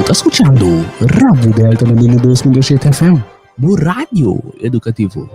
ta skuchando Radio Delta 92.7 FM, bo radio edukativo.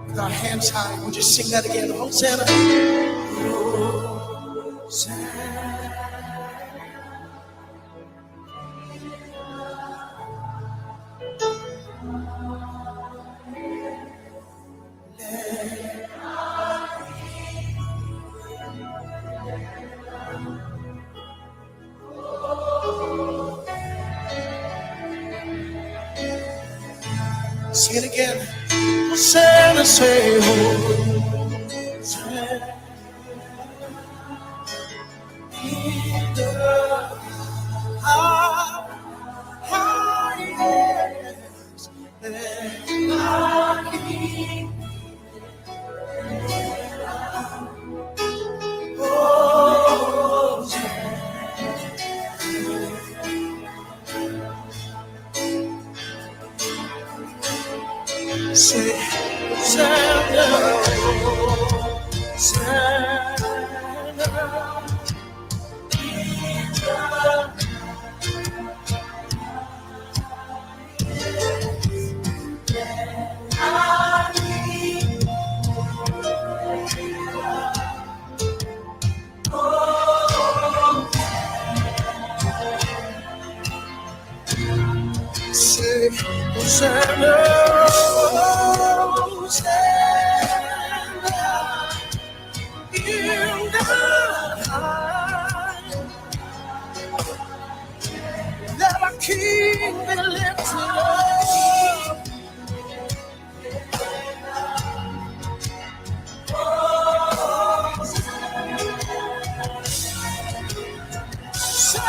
With our hands high, would you sing that again? Hosanna. Hosanna. Sing it again. Hosanna, say Hosanna. In the highest, let our King Say, Hosanna, Hosanna. Say, Hosanna, Hosanna, in the high. Let our King be lifted up. Say,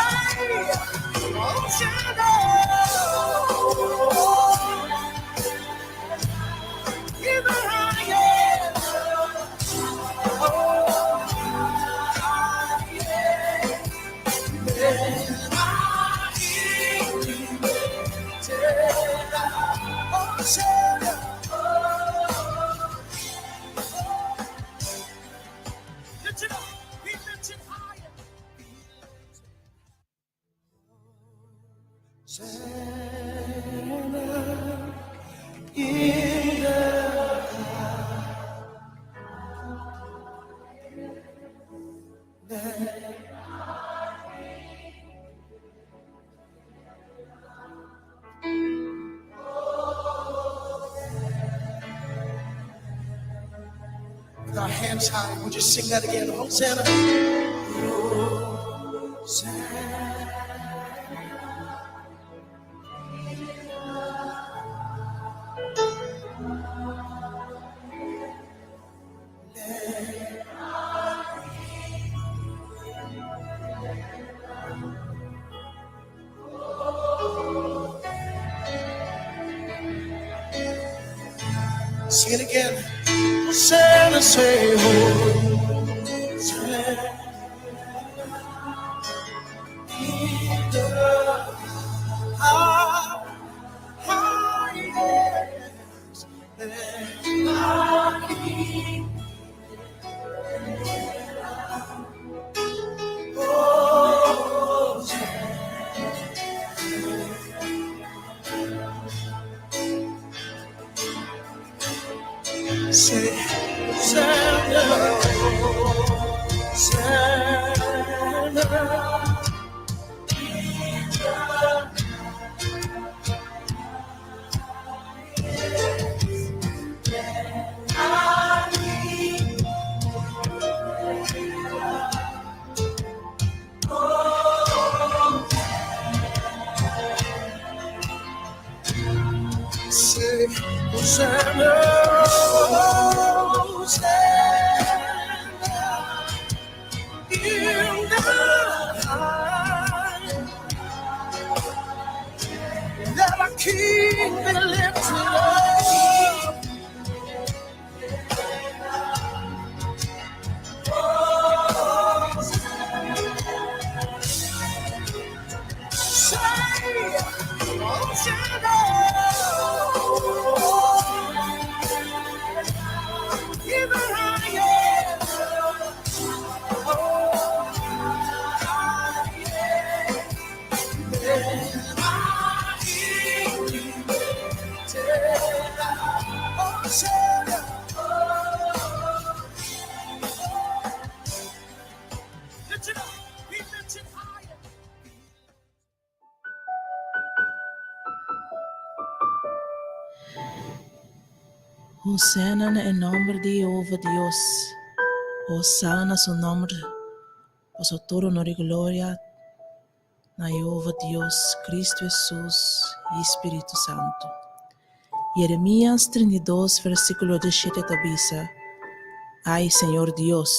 Hosanna, in the highest. Oh, highest. Let our King be lifted up. Hosanna. Lift it up. Be lifted higher. Be lifted. Hosanna in the With our hands high, would you sing that again? Hosanna. Hosanna. Sing it again. Hosanna, say Hosanna. In the highest, let our King Say, Hosanna, Hosanna. Say, Hosanna, Hosanna, in the Hosana na e nòmber di Yehova Dios, Hosana na su nòmber, pasobra tur honor i gloria na Yehova Dios, Kristu Hesus i Spiritu Santu. Yeremías 32 versíkulo 17 ta bisa, Ai, Señor Dios,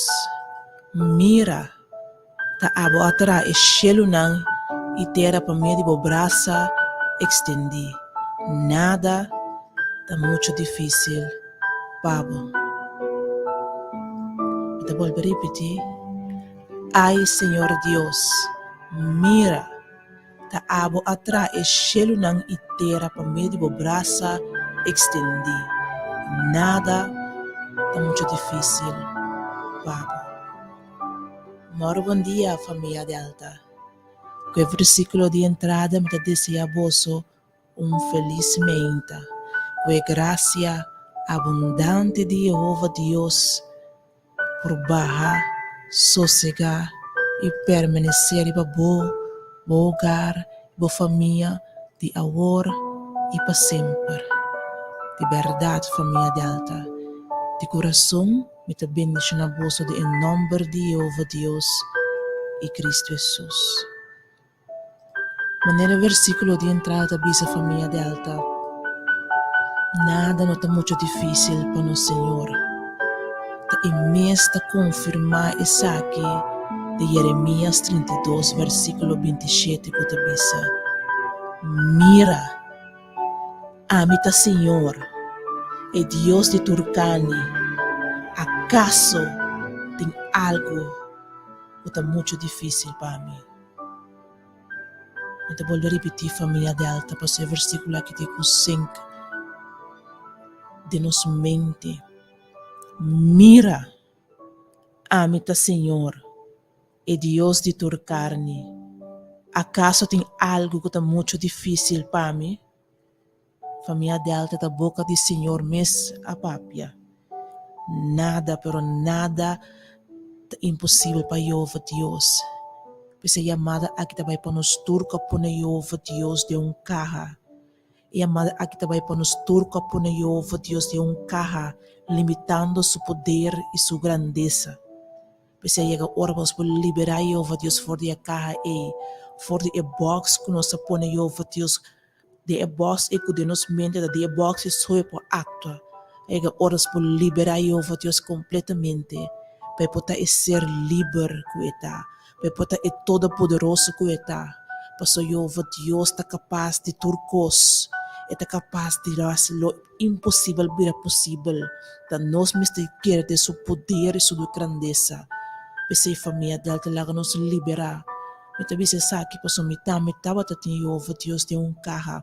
mira! Ta abo a traha e shelunan i tera pa medio di bo brasa ekstendí. Nada ta muchu difísil pa bo. Mi ta bolbe ripití, Ai, Señor Dios, mira! Ta abo a traha e shelunan i tera pa medio di bo brasa ekstendí. Nada ta muchu difísil pa bo. Moro bon dia famia Delta. Ku e versíkulo di entrada mi ta deseá boso un felis meinta. Ku e grasia abundante di Yehova Dios por baha, sosegá i permanesé riba bo, bo hogar i bo famia di awor i pa semper. Di bèrdat famia Delta, di kurason Mi ta bendiciona boso den e nomber di Jehova Dios i Cristo Hesus. Manera e versiculo di entrada ta bisa famia Delta, nada no ta mucho dificil pa nos Señor. Ta e mes ta confirma esaki den Jeremias 32 versiculo 27 cu ta bisa, Mira! Ami ta Señor, e Dios di tur kani. Akaso tin algu ku ta muchu difísil pa mi? Mi ta bolbe ripití, famia Delta, pasobra e versíkulo aki tin ku sink den nos mente. Mira! Ami ta Señor, e Dios di tur karni. Akaso tin algu ku ta muchu difísil pa mi? Famia Delta ta boka di Señor mes a papia. Nada, pero nada ta imposibel pa Yehova Dios. P'esei e yamada aki ta bai pa nos tur ku a pone Yehova Dios den un kaha. E yamada aki ta bai pa nos tur ku a pone Yehova Dios den un kaha, limitando su poder i su grandesa. P'esei a yega ora pa nos por liberá Yehova Dios for di e kaha ei, for di e bòks ku nos a pone Yehova Dios den e bòks ei ku den nos mente ta den e bòks ei so e por aktua. A yega ora nos por liberá Yehova Dios kompletamente pa e por ta e ser liber ku e ta, pa e por ta e Todopoderoso ku e ta. Pasobra Yehova Dios ta kapas di tur kos, e ta kapas di hasi lo imposibel bira posibel. Ta nos mester kere den su poder i su grandesa. P'esei famia Delta laga nos liberá. Mi ta bisa esaki pasobra mi tambe tabata tin Yehova Dios den un kaha.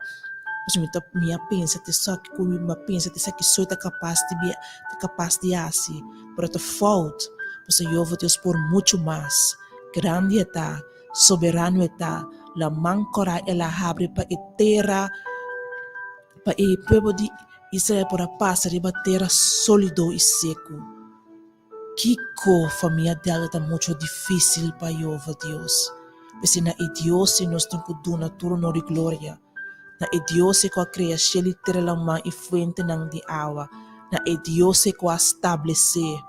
Pasobra mi ta mi a pensa ta esaki ku mi a pensa ta esaki so e ta kapas di bia ta kapas di hasi. Pero ta fout, pasobra Yehova Dios por muchu mas. Grandi e ta, soberano e ta, laman kòrá el a habri pa e tera pa e pueblo di Israel por a pasa riba tera sólido i seku. Kiko, famia Delta, ta muchu difísil pa Yehova Dios? P'esei na e Dios ei nos tin ku duna tur honor i gloria, na e Dios ei ku a krea shel i tera, laman i fuentenan di awa, na e Dios ei ku a stablesé,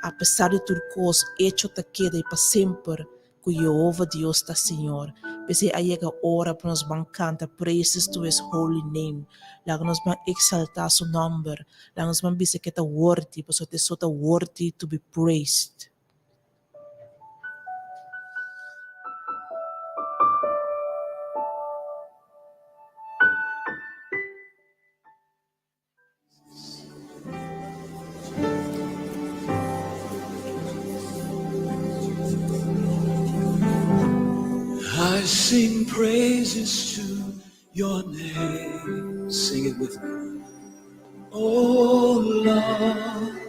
apesar di tur kos, echo ta keda i pa semper, Ku Yehova Dios ta Señor. P'esei a yega ora pa nos ban kanta praises to His holy name. Laga nos ban eksaltá Su nòmber. Laga nos ban bisa ku e ta worthy, pasobra e so ta worthy to be praised. I sing praises to your name. Sing it with me. Oh Lord,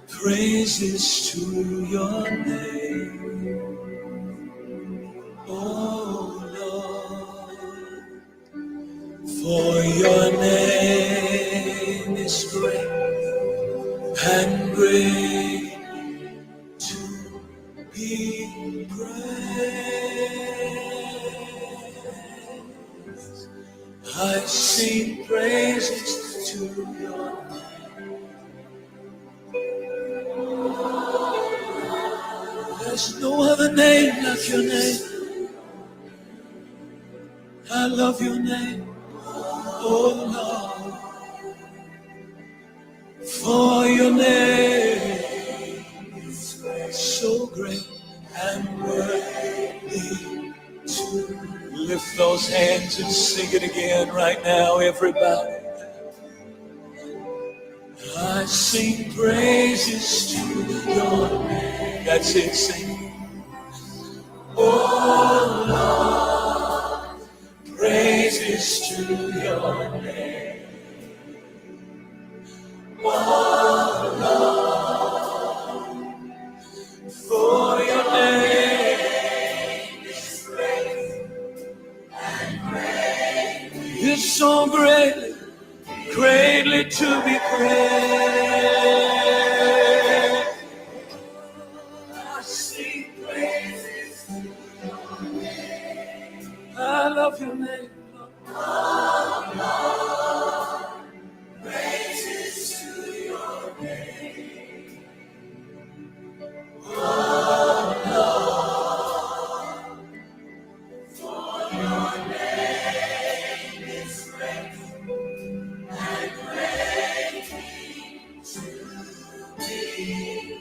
praises to your name. Oh Lord. For your name is great and great to be praised. I sing praises to your name. There's no other name like your name. I love your name, oh Lord. For your name is so great and worthy to lift those hands and sing it again right now, everybody. I sing praises to your name. That's it, sing. Oh Lord, praises to your name. Oh Lord, for your name is great and great. It's so greatly, greatly to be praised. I sing praises to your name. I love your name. Oh Lord, praises to your name. Oh Lord, for your name is great and greatly to be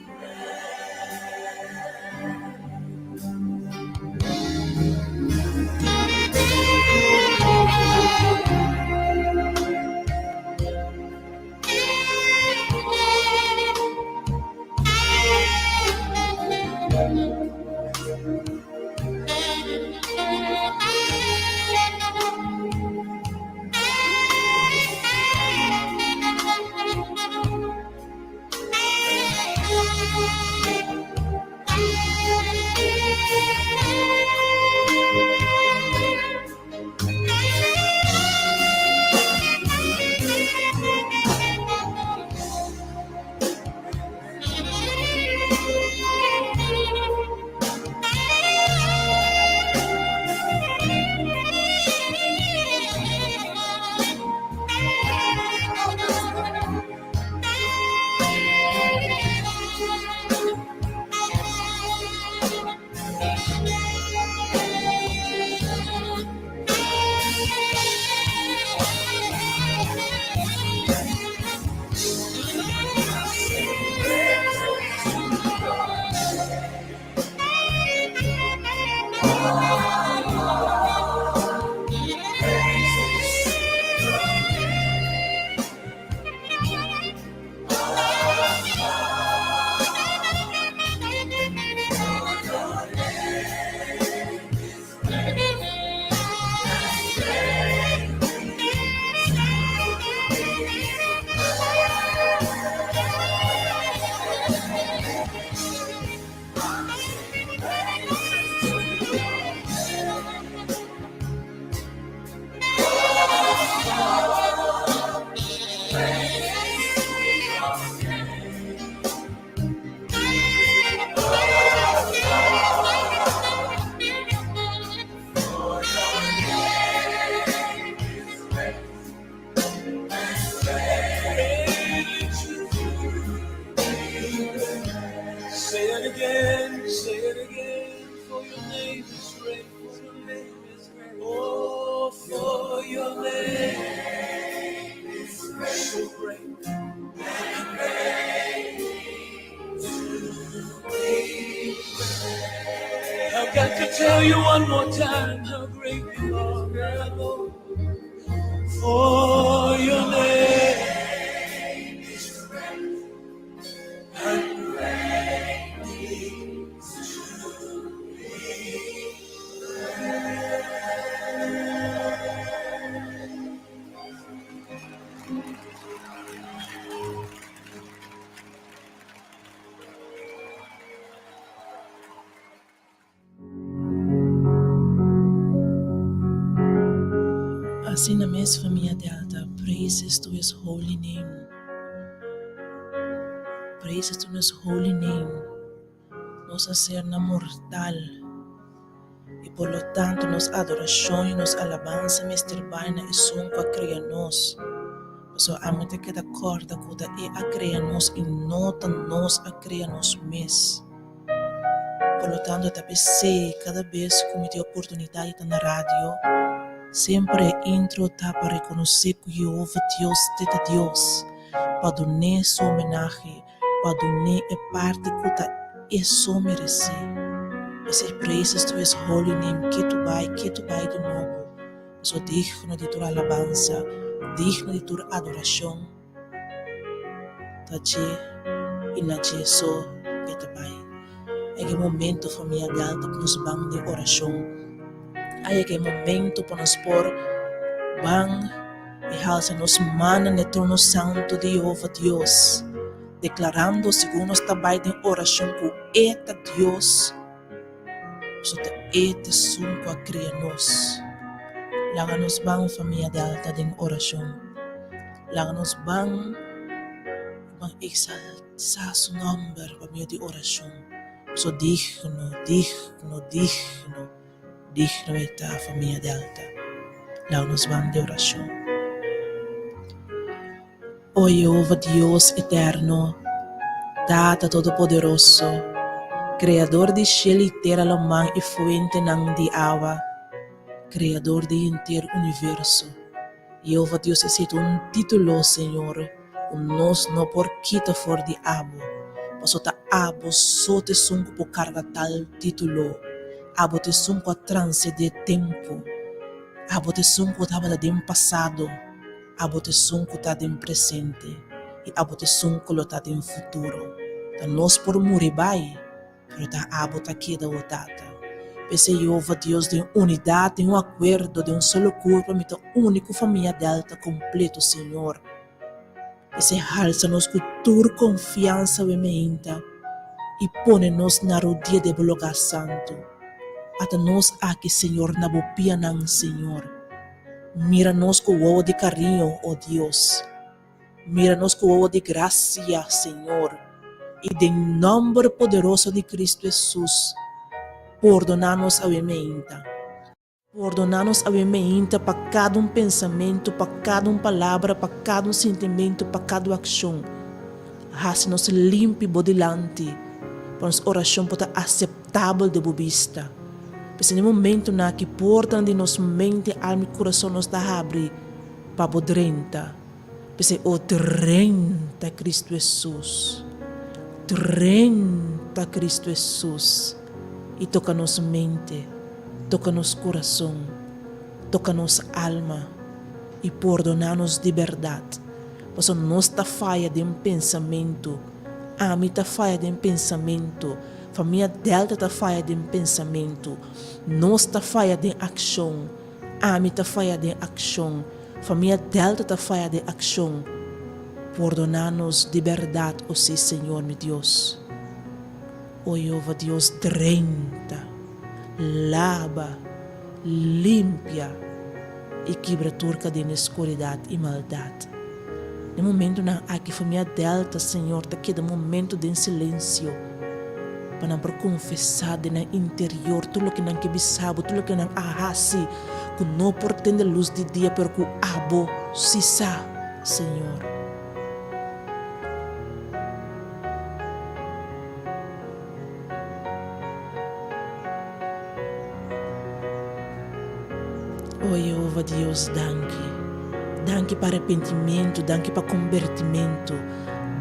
Say it again, say it again, for your name is great, for your name is great. Oh, for your name is great, so great. And greatly to be praised. I've got to tell you one more time how great you are, my Lord. For your name is great and greatly to be Asina mes famia Delta, praises to his holy name. Praises to his holy name. Nos a sernan mortal i por lo tanto nos adorashon i nos alabansa mester bai na esun ku a krea nos. Pasobra ami ta keda kòrda ku ta e a krea nos i no ta nos a krea nos mes. Por lo tanto ta p'esei kada bes ku mi tin oportunidat di ta na radio, semper e intro ta pa rekonosé ku Yehova Dios te ta Dios, pa dun'é su homenahe, pa dun'é e parti ku ta e so meresé. P'esei praises to his holy name ketu bai, ketu bai di nobo, pasobra digno di tur alabansa, digno di tur adorashon. Ta dje i na dje so e ta bai. A yega e momento famia Delta pa nos ban den orashon. A yega e momento pa nos por ban i halsa nos mannan na e trono santu di Yehova Dios, deklarando segun nos ta bai den orashon ku e ta Dios. Pasobra ta E ta esun ku a kria nos. Laga nos ban, famia Delta, den orashon. Laga nos ban i ban eksaltá Su nòmber pa medio di orashon. Pasobra digno, digno, digno, digno E ta, famia Delta. Laga nos ban den orashon. O Yehova Dios eterno, Tata Todopoderoso, Kreador di shel i tera laman i fuentenan di awa, Kreador di henter universo. Yehova Dios esei ta un título, Señor, ku nos no por kita for di abo, pasobra ta abo so ta esun ku por karga tal título. Abo ta esun ku a transedé tempu. Abo ta esun ku tabata den pasado. Abo ta esun ku ta den presente i abo ta esun ku lo ta den futuro. Ta nos por muri bai, pero ta abo ta keda, o Tata. P'esei, Yehova Dios, den unidat, den un akuerdo, den un solo kurpa, mi ta uni ku famia Delta kompleto, Señor. P'esei halsa nos ku tur konfiansa awe meinta i pone nos na rodia den bo lugá santu. Ata nos aki, Señor, na bo pianan, Señor. Mira nos ku wowo di kariño, o Dios. Mira nos ku wowo di grasia, Señor. I den nòmber poderoso di Kristu Hesus, pordoná nos awe meinta. Pordoná nos awe meinta pa kada un pensamentu, pa kada un palabra, pa kada un sintimentu, pa kada un akshon. Hasi nos limpi bo dilanti, pa nos orashon por ta aseptabel den bo bista. P'esei den momentunan aki portanan di nos mente, alma i kurason nos ta habri pa bo drenta. P'esei, o drenta Kristu Hesus, drenta Kristu Hesus i toka nos mente, toka nos kurason, toka nos alma i pordoná nos di bèrdat. Pasobra nos ta faya den pensamentu, ami ta faya den pensamentu, famia Delta ta faya den pensamentu, nos ta faya den akshon, ami ta faya den akshon, famia Delta ta faya den akshon. Pordoná nos di bèrdat, o sí, Señor mi Dios. O Yehova Dios, drenta, laba, limpia i kibra tur kadena di skuridat i maldat. Den momentunan aki famia Delta, Señor, ta keda un momento den silensio pa nan por konfesá den nan interior tur loke nan ke bisa bo, tur loke nan a hasi ku no por tende lus di dia pero ku abo si sa, Señor. O Yehova Dios, danki. Danki pa arepentimentu, danki pa kombertimentu.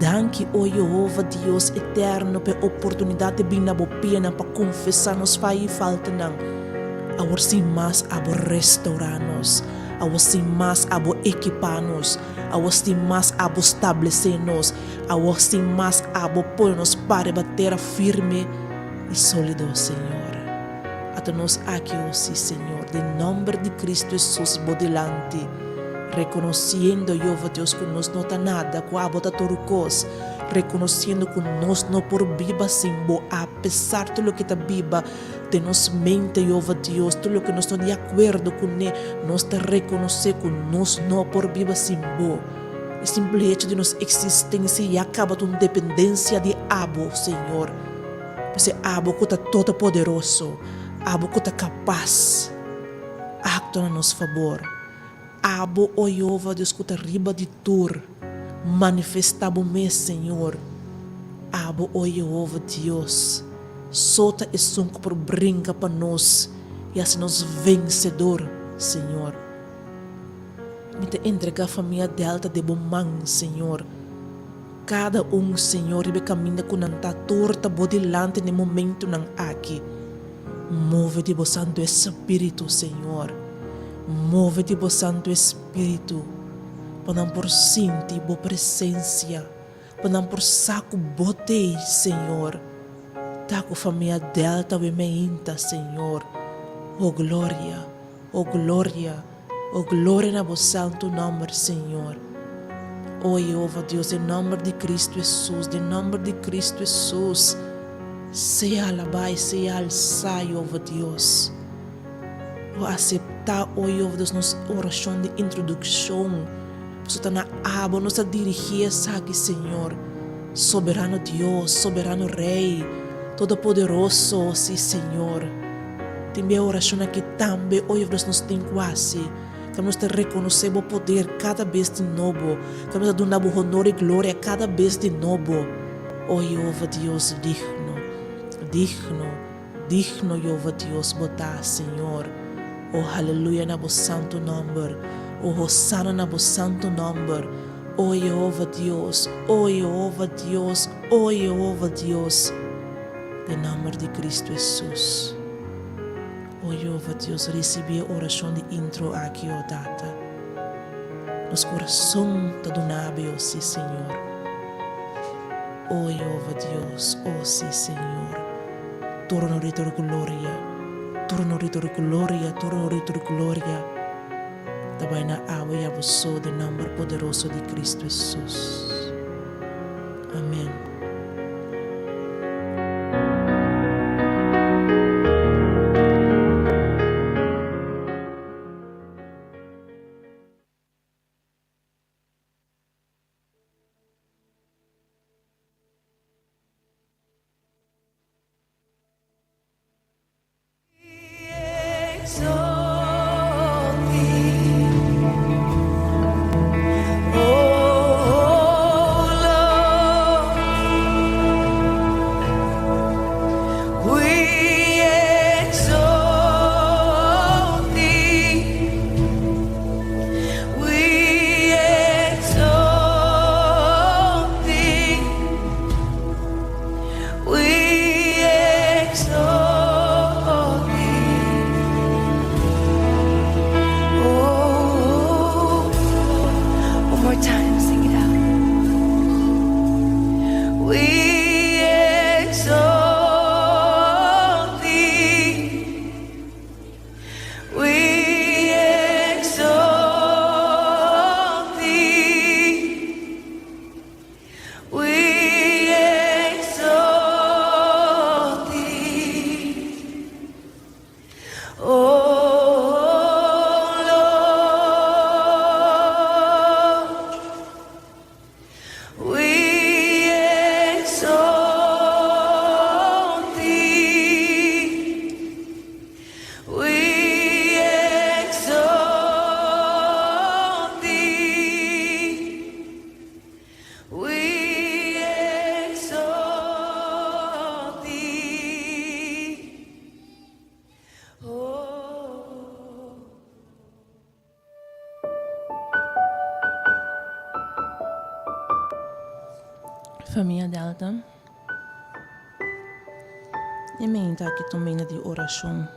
Danki, o Yehova Dios eterno, pa e oportunidat di bin na bo pianan pa konfesá nos faya i faltanan. Awor sin mas abo restourá nos. Awor sin mas abo ekipá nos. Awor sin mas abo stablesé nos. Awor sin mas abo pone nos pa riba tera firme i sólido, Señor. Ata nos aki osi, Señor, den nomber di Cristo Hesus bo dilanti, reconociendo, Jehova Dios, cu nos no ta nada, cu abo ta tur cos, reconociendo cu nos no por biba sin bo, apesar tur loke ta biba den nos mente, Jehova Dios, tur loke nos no di acuerdo cune, nos ta reconoce cu nos no por biba sin bo. E simple hecho di nos existencia ya caba ta un dependencia di abo, Señor. P'esei abo ku ta Todopoderoso, abo ku ta kapas, aktua na nos fabor. Abo, o Yehova, Dios ku ta riba di tur, manifestá bo mes, Señor. Abo, o Yehova, Dios, so ta esun ku por bringa pa nos i hasi nos vensedor, Señor. Mi ta entregá famia Delta den bo man, Señor. Kada un, Señor, riba e kaminda ku nan ta tur ta bo dilanti na e momentunan aki. Move di bo Santu Espíritu, Señor. Move di bo Santu Espíritu pa nan por sinti bo presensia, pa nan por sa ku bo t'ei, Señor. Ta ku famia Delta awe meinta, Señor. O gloria, o gloria, o gloria na bo santu nòmber, Señor. O Jehova Dios, den nòmber di Cristo Hesus, den nòmber di Cristo Hesus, sea alabá i sea alsá, Jehova Dios. O aseptá, o Jehova Dios, nos orashon di introdukshon, pasobra ta na abo nos ta dirigí esaki, Señor, Soberano Dios, Soberano Rei, Todopoderoso, sí, Señor. Tin bia orashon aki tambe, o Jehova Dios, nos tin ku hasi. Ku nos ta rekonosé bo poder kada bes di nobo. Ku nos ta duna bo honor i gloria kada bes di nobo. O Jehova Dios digno, digno, digno Jehova Dios bo ta, Señor. O haleluya na bo santu nòmber. O hosana na bo santu nòmber. O Jehova Dios, o Jehova Dios, o Jehova Dios. Den nòmber di Cristo Hesus. O Jehova Dios, ricibi e oracion di intro aki, o Tata. Nos corazon ta duna Bo, si, Señor. O Jehova Dios, o si, Señor. Tur honor y tur gloria, tur honor y tur gloria, tur honor y tur gloria ta bai na Abo y Abo so den nomber poderoso di Cristo Jesus. Amen. Famia Delta, E meinta aki ta un meinta di orashon,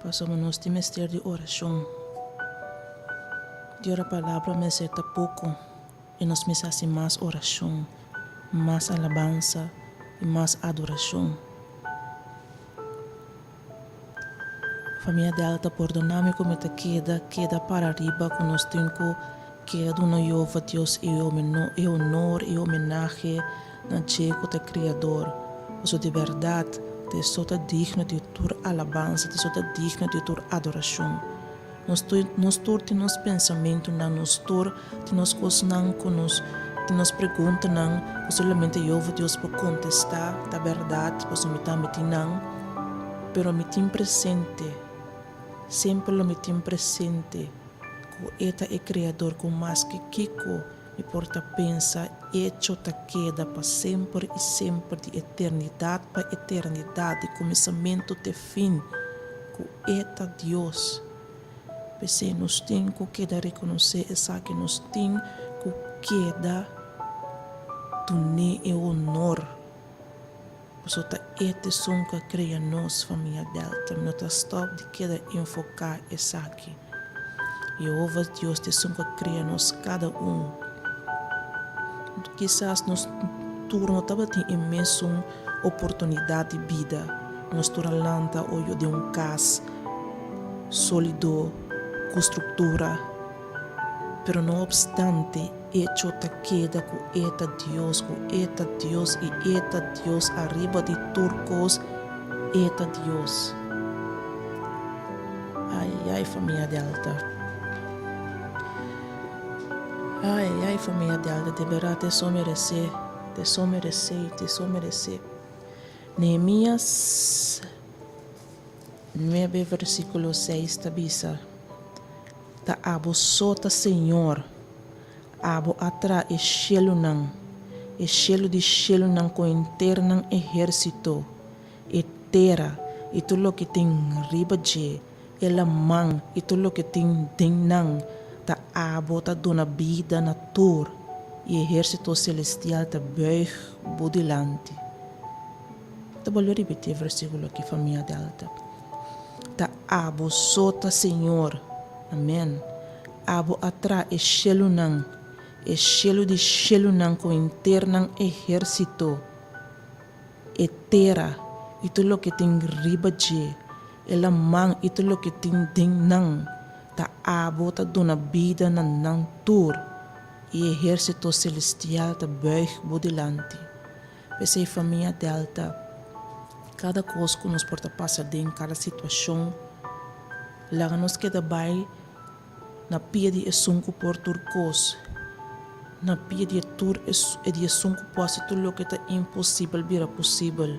pasobra nos tin mester di orashon. Di ora palabra mester ta poko i nos mester hasi mas orashon, mas alabansa i mas adorashon. Famia Delta pordona mi ku mi ta keda keda para riba ku nos tin ku keda duna Jehova Dios e e honor i homenahe na dje ku ta Kriador. Pasobra di bèrdat ta e so ta digno di tur alabansa, ta e so ta digno di tur adorashon. Nos tur nos tur tin nos pensamentunan, nos tur tin nos kosnan ku nos tin nos preguntanan ku solamente Yehova Dios por kontestá, ta bèrdat, pasobra mi tambe tin nan. Pero mi tin presente, semper lo mi tin presente ku e ta e Kreador ku maske kiko. Mi por ta pensa, Echo ta keda pa semper i semper, di eternidat pa eternidat, di kuminsamentu te fin, ku E ta Dios. P'esei nos tin ku keda rekonosé esaki, nos tin ku keda dun'é e honor. Pasobra ta E ta esun ku a krea nos, famia Delta. Mi no ta stòp di keda enfoká esaki. Yehova Dios ta esun ku a krea nos kada un. Kisas nos tur no tabatin e mesun oportunidat di bida. Nos tur a lanta oyo den un kas sólido ku struktura. Pero no opstante, echo ta keda ku E ta Dios, ku E ta Dios i E ta Dios ariba di tur kos, E ta Dios. Ai ai famia Delta. Ai ai famia Delta, de berdad te so meresé, te so meresé, te so meresé. Nehemías nuebe versíkulo seis ta bisa. Ta abo so ta Señor. Abo a traha e shelunan, e shelu di shelunan ku henter nan ehérsito, e tera i tur loke tin riba dje, e laman i tur loke tin den nan. Ta abo ta duna bida na tur, i ehérsito selestial ta buig bo dilanti. Ta bolbe ripití e versíkulo aki, famia Delta. Ta abo so ta Señor. Amen. Abo a traha e shelunan, e shelu di shelunan ku henter nan ehérsito, e tera i tur loke tin riba dje, e laman i tur loke tin den nan. Ta abo ta duna bida na nan tur, i ehérsito selestial ta buig bo dilanti. P'esei famia Delta, kada kos ku nos por ta pasa den, kada situashon, laga nos keda bai na pia di esun ku por tur kos, na pia di e tur di esun ku por hasi tur loke ta imposibel bira posibel.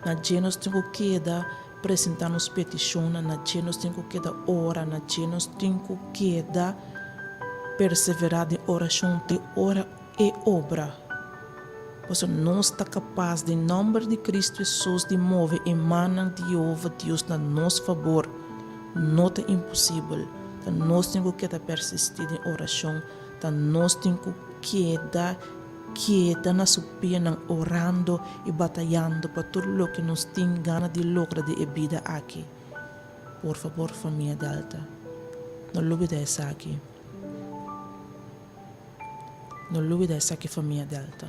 Na dje nos tin ku keda presentá nos petishonnan, na dje nos tin ku keda ora, na dje nos tin ku keda perseverá den orashon te ora e obra. Pasobra nos ta kapas den nòmber di Kristu Hesus di move e mannan di Yehova Dios na nos fabor. No ta imposibel. Ta nos tin ku keda persistí den orashon. Ta nos tin ku keda keda na su pianan orando i batayando pa tur loke nos tin gana di logra den e bida aki. Por fabor famia Delta, no lubida esaki. No lubida esaki famia Delta.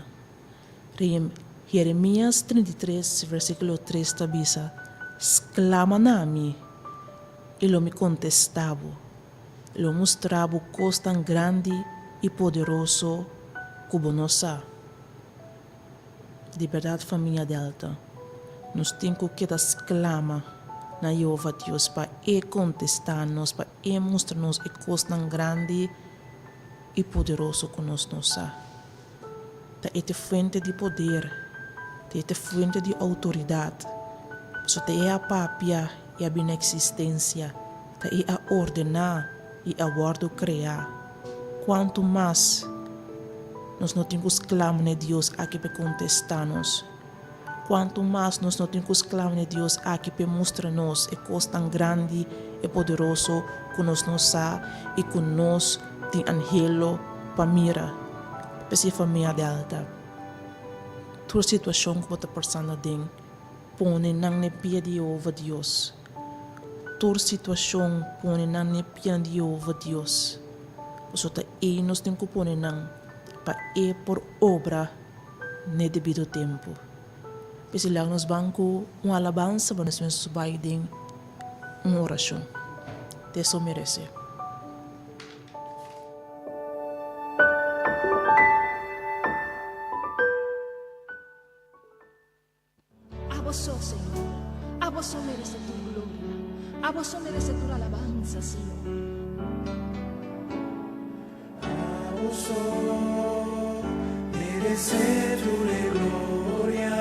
Jeremias 33 versikulo 3 ta bisa, Sklama na mi, i lo mi kontestá bo, i lo mustra bo kosnan grandi i poderoso ku bo no sa. Di bèrdat famia Delta, nos tin ku keda sklama na Yehova Dios pa e kontestá nos, pa e mustra nos e kosnan grandi i poderoso ku nos no sa. Ta e ta e fuente di poder, ta e ta e fuente di outoridat. Pasobra ta e a papia i a bini na eksistensia, ta e a ordená i a wòrdu kreá. Kuantu mas nos no tin ku sklama na e Dios aki pa e kontestá nos? Kuantu mas nos no tin ku sklama na e Dios aki pa e mustra nos e kosnan grandi i poderoso ku nos no sa i ku nos tin anhelo pa mira? P'esei famia Delta, tur situashon ku bo ta pasando aden, Pone nan n'e pia di Yehova Dios. Tur situashon, pone nan n'e pia di Yehova Dios. Pasobra ta ei nos tin ku pone nan pa e por obra n'e debido tempu. P'esei laga nos ban ku un alabansa pa nos mes bai den un orashon. Te so meresé. Abo so, Señor. Abo so merece tur gloria. Abo so merece tur alabansa, Señor. Abo so merece tur e gloria,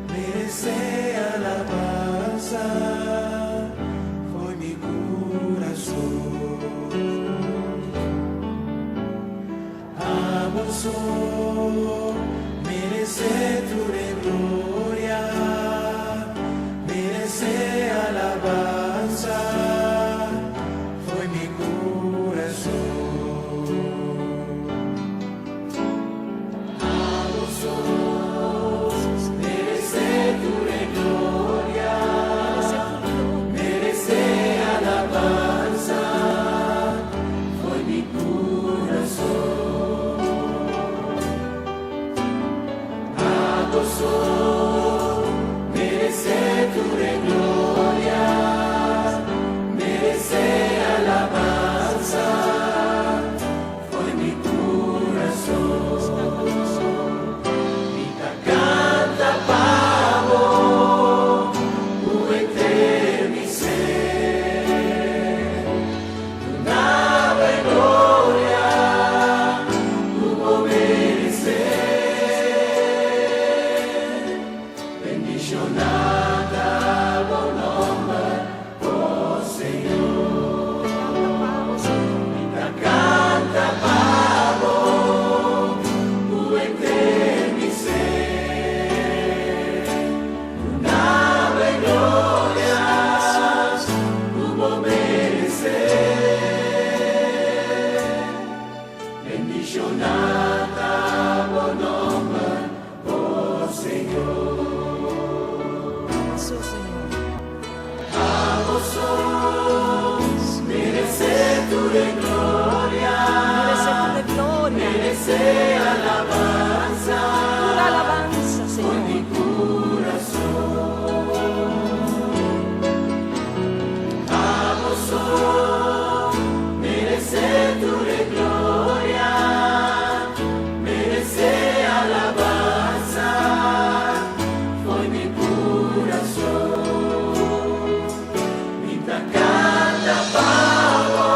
merece alabansa fo'i mi curason. so meresé tur e gloria, meresé alabansa fo'i mi kurason. Abo so meresé tur e gloria, meresé alabansa fo'i mi kurason. Abo so meresé tur e gloria, meresé alabansa fo'i mi kurason. Mi ta kanta pa bo, ku henter mi ser. Duna bo e gloria, ku bo meresé. Bendishoná ta bo nòmber, o Señor. Mi ta kanta pa bo, ku henter mi ser. Duna bo e gloria, ku bo meresé. Bendishoná ta bo nòmber, o Señor. So, Señor. Abo so meresé tur e gloria, Meresé tur e gloria. Meresé alabansa, Tur alabansa, Señor. Mi kurason. Abo so meresé tur e gloria, meresé alabansa, fo'i mi kurason. Mi ta kanta pa bo,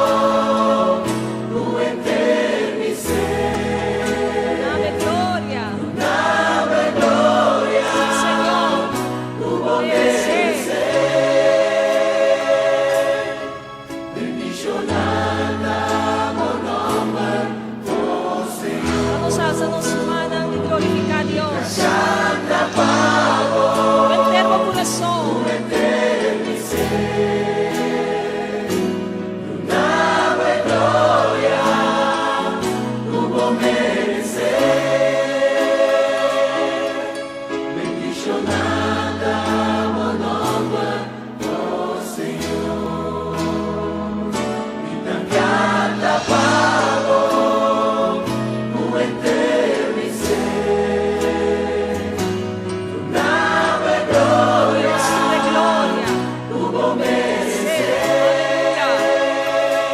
ku henter mi ser. Dame gloria. Dame gloria, Señor. Ku bo Meresé. meresé. Bendishoná ta bo nòmber, o Señor. Vamos a alzar nos manos y glorificar a Dios. Kanta pa bo, Henter bo kurason. Henter mi ser. Duna bo e gloria, ku bo meresé. Bendishoná ta bo nòmber, o Señor. Mi ta kanta pa bo, ku henter mi ser. Duna bo e gloria, Dios de gloria. Ku bo meresé. Aleluya.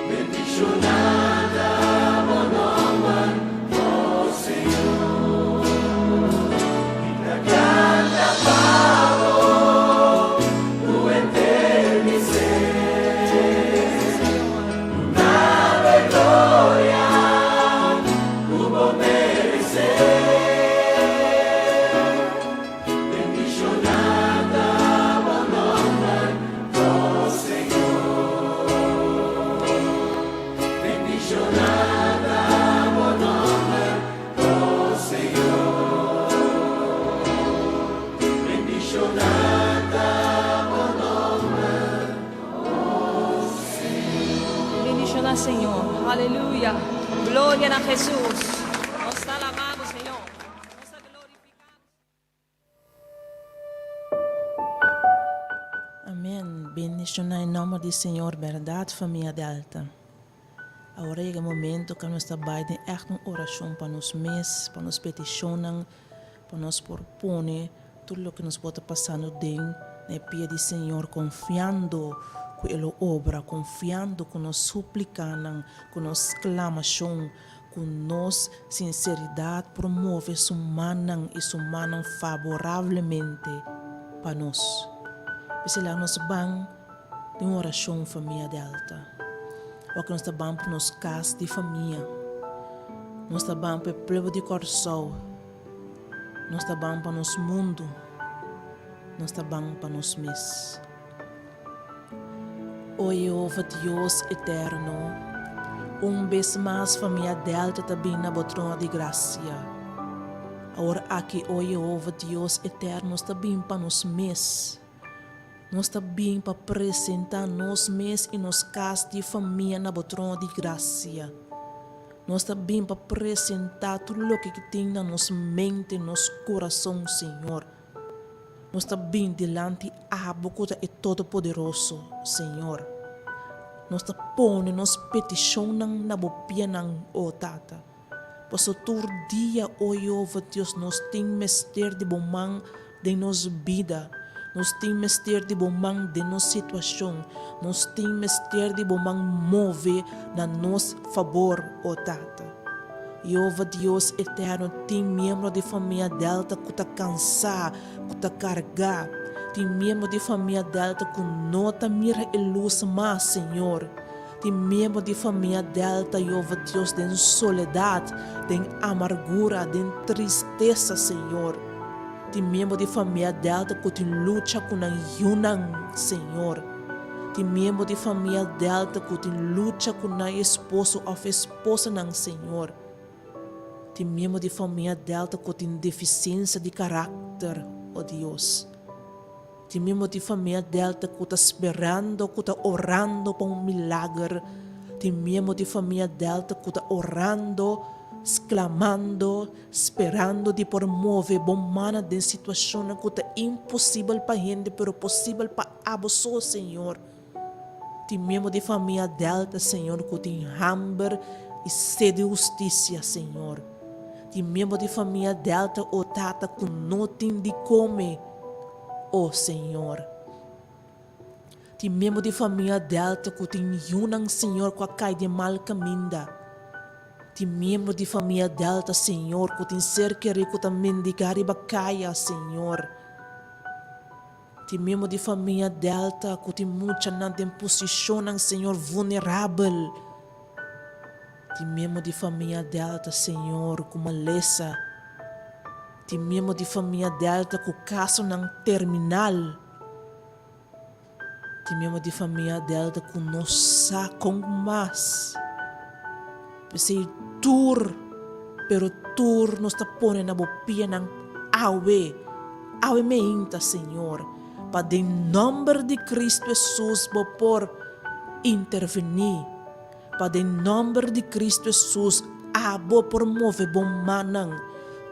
Bendishoná ta bo nòmber, o Señor. Mi ta kanta pa bo, ku henter mi ser. Duna bo e gloria, ku bo meresé. Bendishoná ta bo nòmber, o Señor. Bendishoná ta bo nòmber, o Señor. Bendishoná ta bo nòmber, o Señor. Bendishoná Señor. Aleluya. Gloria na Jesús. Nos alabamos, Señor. Nos glorificamos. Amèn. Bendishoná e nòmber di Señor, berdat, famia Delta. Awor a yega e momento ku nos ta bai den echt un orashon pa nos mes, pa nos petishonnan, pa nos por pone tur loke nos por ta pasando den na e pia di Señor, konfiando ku E lo obra, konfiando ku nos suplikanan, ku nos sklamashon, ku nos sinseridat por move Su mannan i Su mannan faborablemente pa nos. P'esei laga nos ban den un orashon, famia Delta. Wak nos ta ban pa nos kas di famia. Nos ta ban pa e pueblo di Kòrsou. Nos ta ban pa nos mundu. Nos ta ban pa nos mes. O Yehova Dios eterno, Un bes mas famia Delta ta bin na bo trono di grasia. Awor aki, o Yehova Dios eterno, nos ta bin pa nos mes. Nos ta bin pa presentá nos mes i nos kas di famia na bo trono di grasia. Nos ta bin pa presentá tur loke ki tin na nos mente, nos kurason, Señor. Nos ta bin dilanti abo ku ta e Todopoderoso, Señor. Nos ta pone nos petishonnan na bo pianan, o Tata. Paso tur dia, o Yehova Dios, nos tin mester di bo man den nos bida. Nos tin mester di bo man den nos situashon. Nos tin mester di bo man move na nos fabor, o Tata. Yehova Dios eterno, tin miembro di famia Delta ku ta kansá, ku ta kargá. Tin miembro di famia Delta ku no ta mira e lus mas, Señor. Tin miembro di famia Delta Yehova Dios den soledat, den amargura, den tristesa, Señor. Tin miembro di famia Delta ku tin lucha ku nan yunan, Señor. Tin miembro di famia Delta ku tin lucha ku nan esposo òf esposanan, Señor. Tin miembro di famia Delta ku tin defisiensia di karakter, o Dios. Tin miembro di famia Delta ku ta sperando, ku ta orando pa un milager. Tin miembro di famia Delta ku ta orando, sklamando, sperando di por move bo mana den situashonnan ku ta imposibel pa hende pero posibel pa abo so, Señor. Tin miembro di famia Delta, Señor, ku tin hamber i sed di hustisia, Señor. Tin miembro di famia Delta, o Tata, ku no tin di kome, o Señor. Tin miembro di famia Delta ku tin yunan, Señor, ku a kai den mal kaminda. Tin miembro di famia Delta, Señor, ku tin ser kerí ku ta mendigá riba kaya, Señor. Tin miembro di famia Delta ku tin muchanan den posishonnan, Señor, vulnerabel. Tin miembro di famia Delta, Señor, ku malesa. Tin miembro di famia Delta ku kasonan terminal. Tin miembro di famia Delta ku no sa kon mas. P'esei tur, pero tur nos ta pone na bo pianan awe, awe meinta, Señor, pa den nomber di Cristo Hesus bo por intervení, pa den nomber di Cristo Hesus abo por move bo mannan.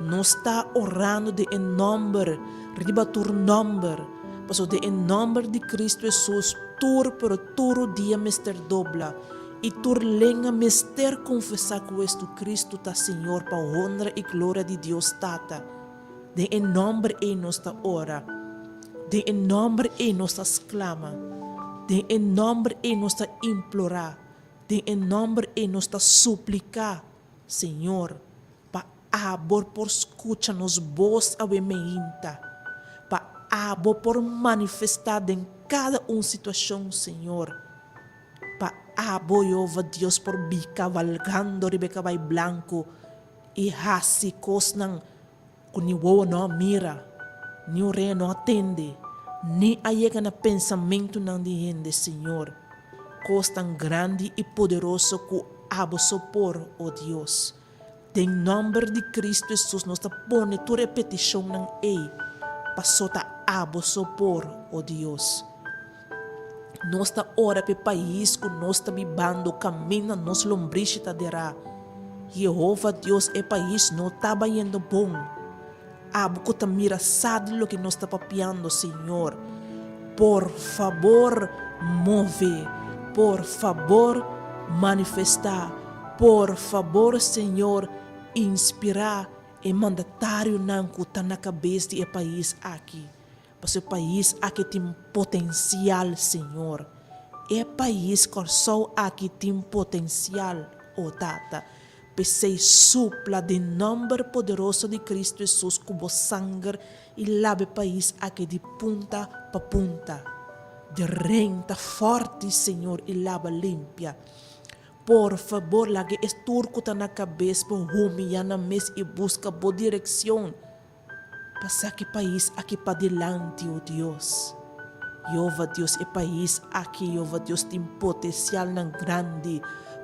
Nos ta orando den e nomber riba tur nomber, pasobra den e nomber di Cristo Hesus tur, pero tur dia mester dobla. I tur lenga mester konfesá ku Jesucristo ta Señor pa honra i gloria di Dios Tata. Den e nòmber ei nos ta ora. Den e nòmber ei nos ta sklama. Den e nòmber ei nos ta implorá. Den e nòmber ei nos ta supliká, Señor, pa Abo por skucha nos bos awe meinta. Pa Abo por manifestá den kada un situashon, Señor. Pa abo, Jehova Dios, por bi kabalgando riba e kabai blanku i hasi kosnan ku ni wowo no a mira, ni orea no a tende, ni a yega na pensamentunan di hende, Señor, kosnan grandi i poderoso ku abo so por, o Dios. Den nòmber di Kristu Hesus nos ta pone tur e petishonnan ei, paso ta abo so por, o Dios. Nos ta ora p'e pais ku nos ta bibando kaminda nos lombrishi ta derá. Yehova Dios, e pais no ta bayendo bon. Abo ku ta mira sa di loke nos ta papiando, Señor. Por fabor move. Por fabor manifestá. Por fabor, Señor, inspirá e mandatarionan ku ta na kabes di e pais aki. Pasobra e pais aki tin potensial, Señor. E pais Kòrsou aki tin potensial, o Tata. P'esei supla den nòmber poderoso di Kristu Hesus ku bo sanger i laba e pais aki di punta pa punta. Drenta fòrti, Señor, i laba limpia. Por fabor laga e tur ku ta na kabes por humiyá nan mes i buska bo direkshon. Pa saki pais aki padilanti, o Dios. Jehova Dios, e pais aki, Jehova Dios, tin potensialnan grandi.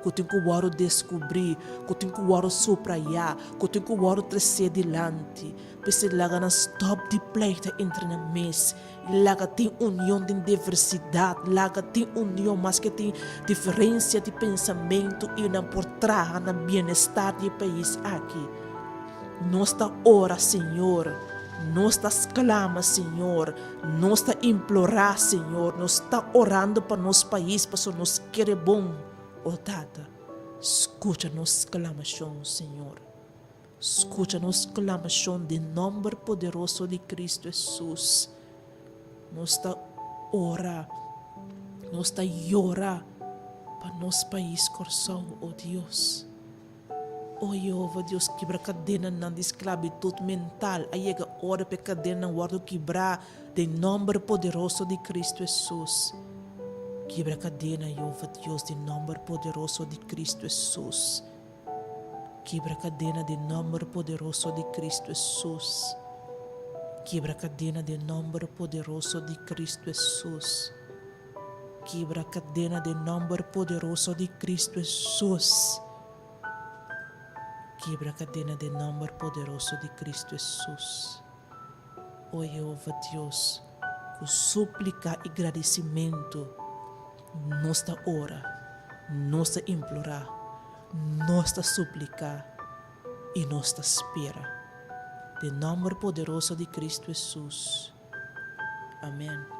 ku tin ku wòrdu deskubrí, ku tin ku wòrdu suprayá, ku tin ku wòrdu tresé dilanti. P'esei laga nan stòp di pleita entre nan mes i laga tin union den diversidat, laga tin union maske tin diferensia di pensamentu i nan por traha na bienestar di e pais aki. Nos ta ora, Señor, nos ta sklama, Señor, nos ta implorá, Señor, nos ta orando pa nos pais pasobra nos kere bon. O Tata, skucha nos sklamashon, Señor. Skucha nos sklamashon den nòmber poderoso di Kristu Hesus. Nos ta ora, nos ta yora pa nos pais Kòrsou, o Dios. O Yehova Dios, kibra kadenanan di sklabitut mental. A yega ora pa e kadenanan wòrdu kibrá den nòmber poderoso di Kristu Hesus. Kibra kadena, Yehova Dios, den nòmber poderoso di Kristu Hesus. Kibra kadena den nòmber poderoso di Kristu Hesus. Kibra kadena den nòmber poderoso di Kristu Hesus. Kibra kadena den nòmber poderoso di Kristu Hesus. Kibra kadena den nòmber poderoso di Kristu Hesus. O Yehova Dios, ku súplika i gradisimentu nos ta ora, nos ta implorá, nos ta supliká i nos ta spera. Den nòmber poderoso di Kristu Hesus. Amen.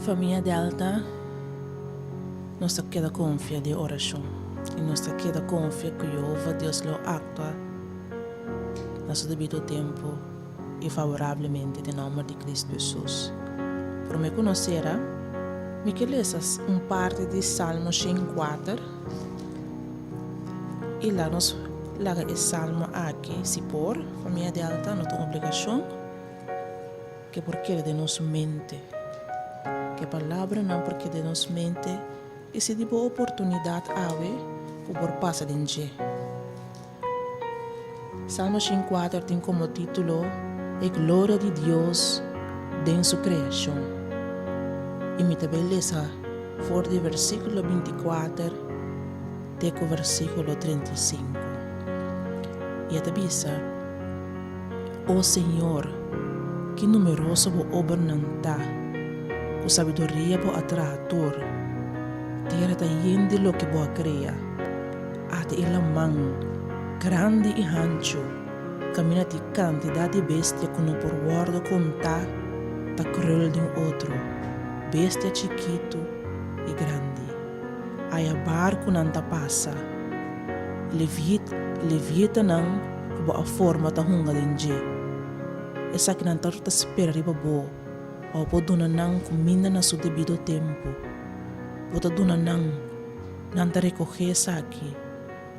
Famia Delta, nos ta keda konfia den orashon i nos ta keda konfia ku Yehova Dios lo aktua na su debido tempu i favorablemente den nòmber di Kristu Hesus. Promé ku nos sera, mi ke lesa un parti di Salmo 104 i laga nos laga e salmo aki, si por, famia Delta, no ta un obligashon. Ke por keda den nos mente. Ke palabranan por keda den nos mente i si di bo oportunidat awe ku por pasa den dje. Salmo 104 tin komo título E gloria di Dios den su kreashon i mi ta bai lesa for di versíkulo 24 te ku versíkulo 35. I e ta bisa. O Señor, ki numeroso bo obranan ta! Ku sabiduria bo a traha tur. Tera ta yen di loke bo a krea. Ata e laman, grandi i hanchu, kaminda tin kantidat di bestia ku no por wòrdu kontá ta krul den otro, bestia chikitu i grandi. Aya barkunan ta pasa, levietanan ku bo a forma ta hunga den dje. Esakinan ta ta spera riba bo pa bo por duna nan kuminda na su debido tempu. Bo ta duna nan, nan ta rekohé esaki.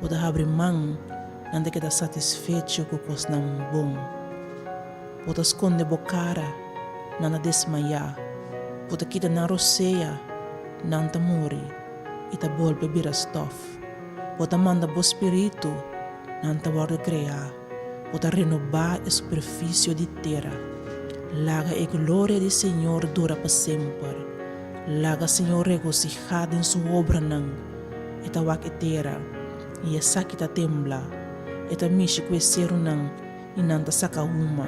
Bo ta habri man, nan ta keda satisfecho ku kosnan bon. Bo ta skonde bo kara, nan ta desmayá. Bo ta kita nan rosea, nan ta muri i ta bolbe bira stòf. Bo ta manda bo spiritu, nan ta wòrdu kreá. Bo ta renobá e superfisio di tera. Laga e gloria di Señor dura pa semper. Laga Señor regosihá den su obranan. E ta wak e tera, i esaki ta tembla. E ta mishi ku e serunan, i nan ta saka huma.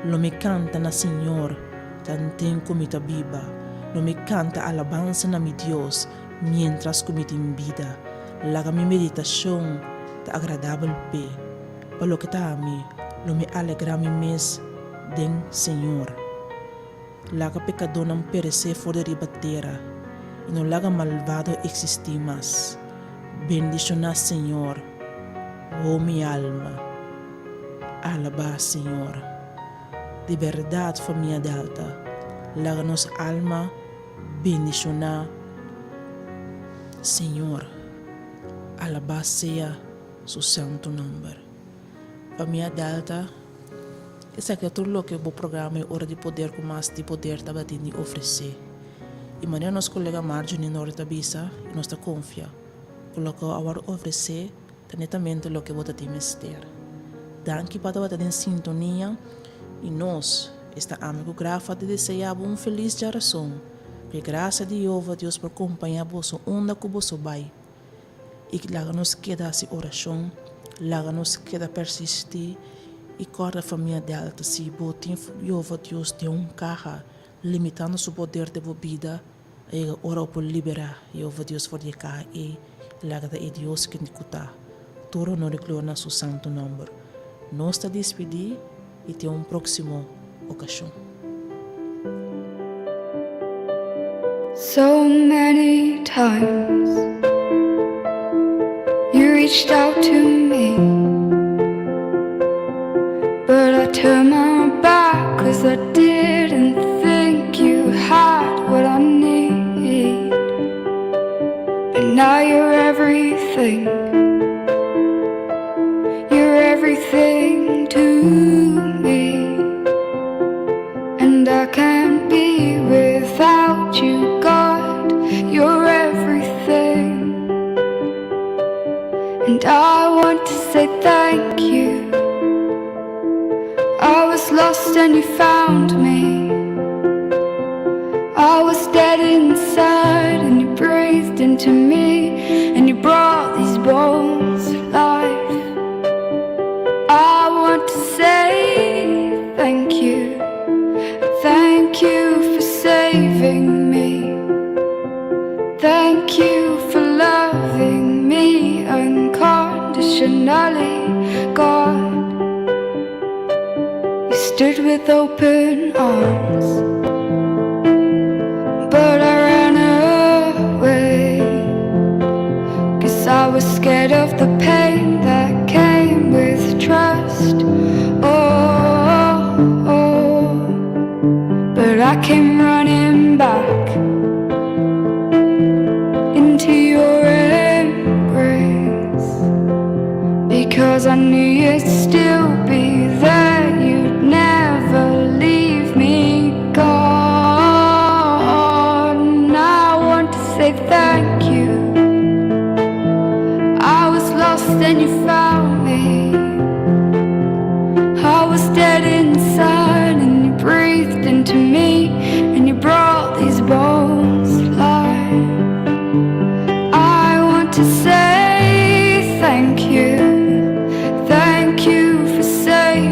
Lo mi kanta na Señor tanten ku mi ta biba. Lo mi kanta alabansa na mi Dios miéntras ku mi tin bida. Laga mi meditashon ta agradabel p'e. Pa loke ta ami, lo mi alegrá mi mes den Señor. Laga pekadónan peresé for di riba tera, i no laga malbado eksistí mas. Bendishoná Señor, o mi alma. Alabá Señor. Di bèrdat, famia Delta, laga nos alma bendishoná Señor. Alabá sea su santu nòmber. Famia Delta. Esaki ta tur loke bo programa E Ora di Poder ku Mas di Poder tabatin di ofresé. I manera nos kolega Marjorie Norrie ta bisa, i nos ta konfia, ku loke bo a wòrdu ofresé ta netamente loke bo ta tin mester. Danki pa tabata den sintonia i nos, esta ami ku Grafa ta deseá bo un felis djarason. Ku e grasia di Jehová Dios por kompañá boso unda ku boso bai. I laga nos keda hasi orashon, laga nos keda persistí i kòrda famia Delta, si bo tin Jehová Dios den un kaha limitando su poder den bo bida, a yega ora bo por liberá Jehová Dios for di e kaha ei i laga ta e Dios ken ku ta. Tur honor i gloria na su santu nòmber. Nos ta dispidí i te un próksimo okashon. So many times you reached out to me But I turned my back cause I didn't think you had what I need But now you're everything You're everything to me And I can't be without you, God You're everything And I want to say thank you I was lost and you found me I was dead inside and you breathed into me And you brought these bones to life I want to say thank you Thank you for saving me Thank you for loving me unconditionally, God You stood with open arms But I ran away Cause I was scared of the pain that came with trust Oh, oh But I came running back Into your embrace Because I knew you'd still be there You'd never leave me, God And I want to say thank you I was lost and you found me I was dead inside and you breathed into me And you brought these bones to life I want to say thank you Thank you for saving.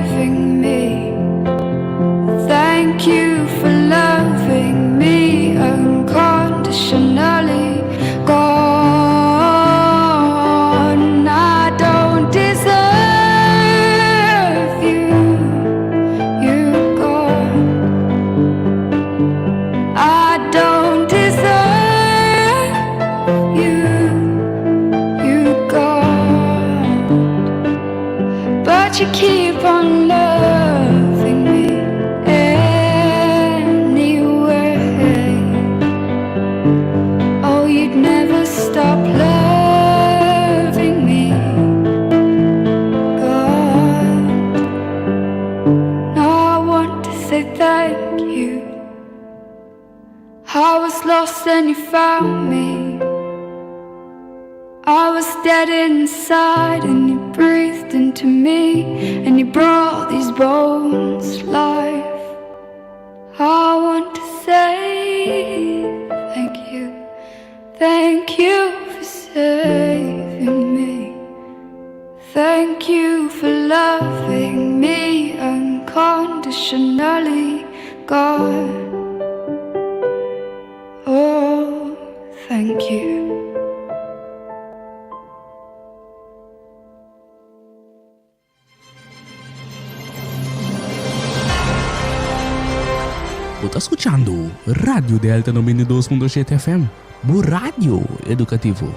But you keep on loving me anyway. Oh, you'd never stop loving me, God. Now I want to say thank you. I was lost and you found me. I was dead inside and you breathed into me and you brought these bones to life. I want to say thank you. Thank you for saving me. Thank you for loving me unconditionally, God. Oh, thank you. Bo ta skuchando Radio Delta 92.7 FM, bo radio edukativo.